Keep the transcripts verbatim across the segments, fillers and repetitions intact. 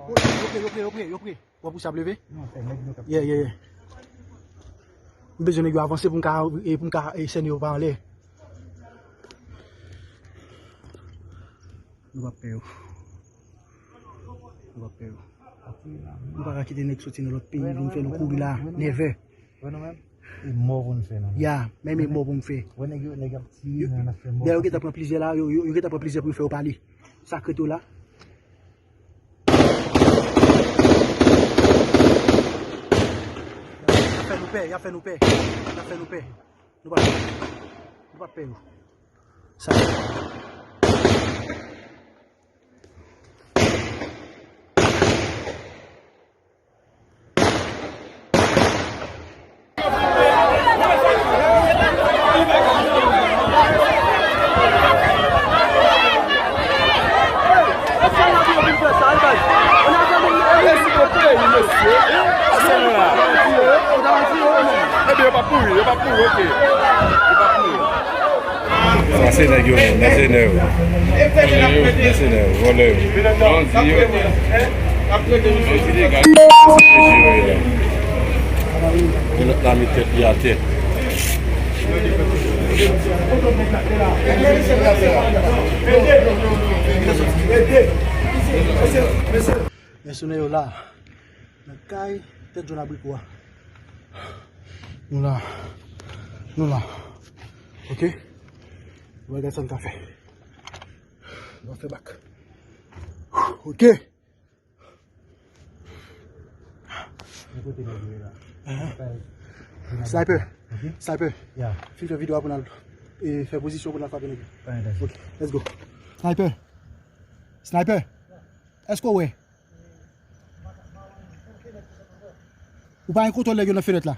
Yo pre, yo pre, yo pre, yo pre. W ap wè sa ap leve? Non, se nèg nou k ap... Yeah, yeah, yeah. M bezwen nèg yo avanse pou m ka, e, pou m ka, e, sène yo pa anlè. Nou p ap pè yo. Nou p ap pè yo. Nou pa ka kite nèg soti nan lòt peyi vin fè nou kouri la. Nève. Wè nou menm? E mò pou n fè, non. Ya, menm e mò pou m fè. Wè nèg yo, nèg ap tiye, nèg ap fè mò. Dayè, yo gentan pran plizyè la, yo, yo, yo gentan pran plizyè pou yo fè yo pale. Sa k ret yo la. Y ap fè nou pè, y ap fè nou pè, y ap fè nou pè. Nou pa, nou pa pè yo. Sa. Ebyen, yo pa pouri, yo pa pouri, oke. Yo pa pouri. Sa se nèg yo menm, mèsenè yo. Mèsenè yo, vòlè yo. Bandi yo. Yo di dega. Se peche yo ye la. Yo la met tèt li atè. Mèsenè yo la. Nan kay tèt jòn abriko a. Nou la. Nou la. Oke. Nou gade sa n ka fè. Nou fè bak. Oke. Yon kote nèg yo ye la. Ahan. Sniper. Oke. Sniper. Ya. Fin fè videyo a pou n al, e, fè pozisyon pou n al frape nèg yo. Fine, that's it. Oke. Let's go. Sniper. Sniper. Èske w wè? Ou pa gen kontwòl nèg yo nan fenèt la.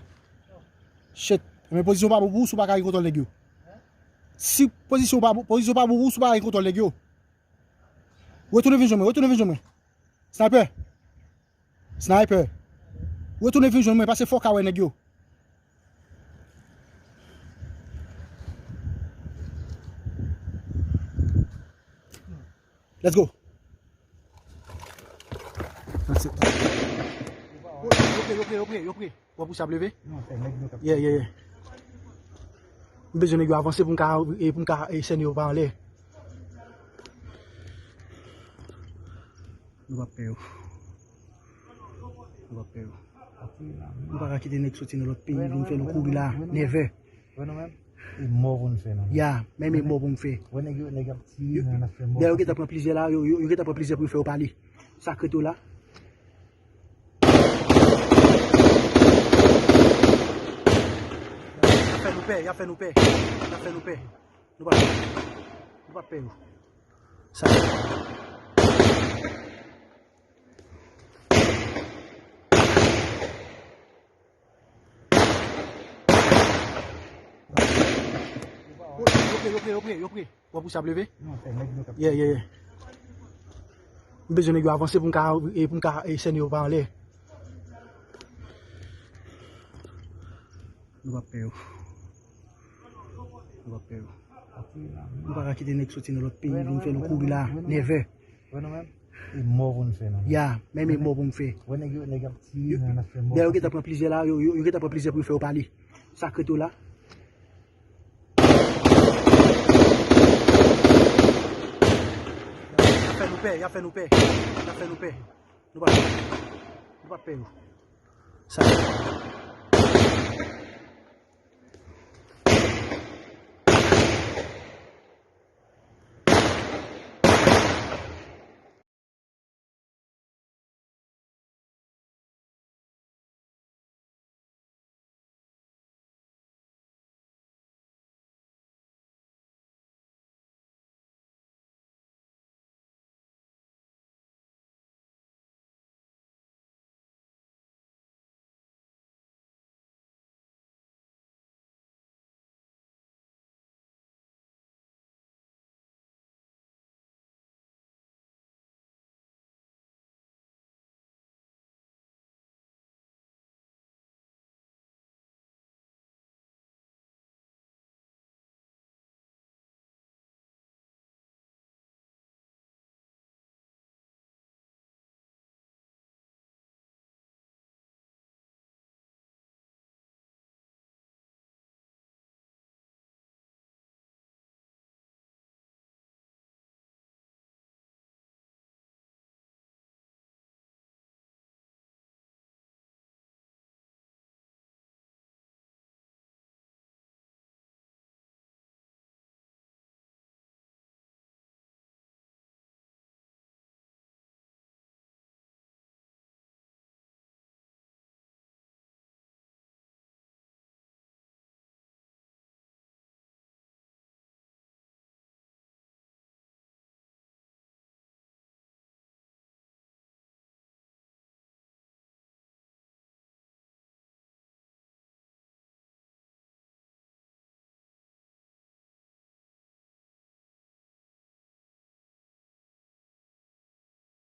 Shit. Men pozisyon pa bon pou ou si w pa ka gen kontwòl nèg yo. Si pozisyon pa bon, pozisyon pa bon pou ou si w pa ka gen kontwòl nèg yo. Retounen vin jwenn mwen, retounen vin jwenn mwen. Sniper. Sniper. Retounen vin jwenn mwen, paske fò w ka wè nèg yo. Let's go. That's it. Yo pre, yo pre, yo pre, yo pre. W ap wè sa ap leve? Non, se nèg nou k ap... Yeah, yeah, yeah. M bezwen nèg yo avanse pou m ka, e, pou m ka, e, sène yo pa anlè. Nou p ap pè yo. Nou p ap pè yo. Nou pa ka kite nèg soti nan lòt peyi vin fè nou kouri la. Nève. Wè nou menm? E mò pou n fè, non. Ya, menm e mò pou m fè. Wè nèg yo, nèg ap tiye, nèg ap fè mò. Dayè, yo gentan pran plizyè la, yo, yo, yo gentan pran plizyè pou yo fè yo pale. Sa k ret yo la. Y ap fè nou pè, y ap fè nou pè. Y ap fè nou pè. Nou pa, nou pa pè yo. Sa. Yo pre, yo pre, yo pre, yo pre. W ap wè sa ap leve? Non, se nèg nou k ap... Yeah, yeah, yeah. M bezwen nèg yo avanse pou m ka, e, pou m ka, e, sène yo pa anlè. Nou p ap pè yo. Nou p ap pè yo. Nou pa ka kite nèg soti nan lòt peyi vin fè nou kouri la. Nève. Wè nou menm? E mò pou n fè, non. Ya, menm e mò pou m fè. Wè nèg yo, nèg ap tiye, nèg ap fè mò. Dayè, yo gentan pran plizyè la, yo, yo, yo gentan pran plizyè pou yo fè yo pale. Sa k ret yo la. Y ap fè nou pè, y ap fè nou pè. Y ap fè nou pè. Nou pa, nou pa pè yo. Sa.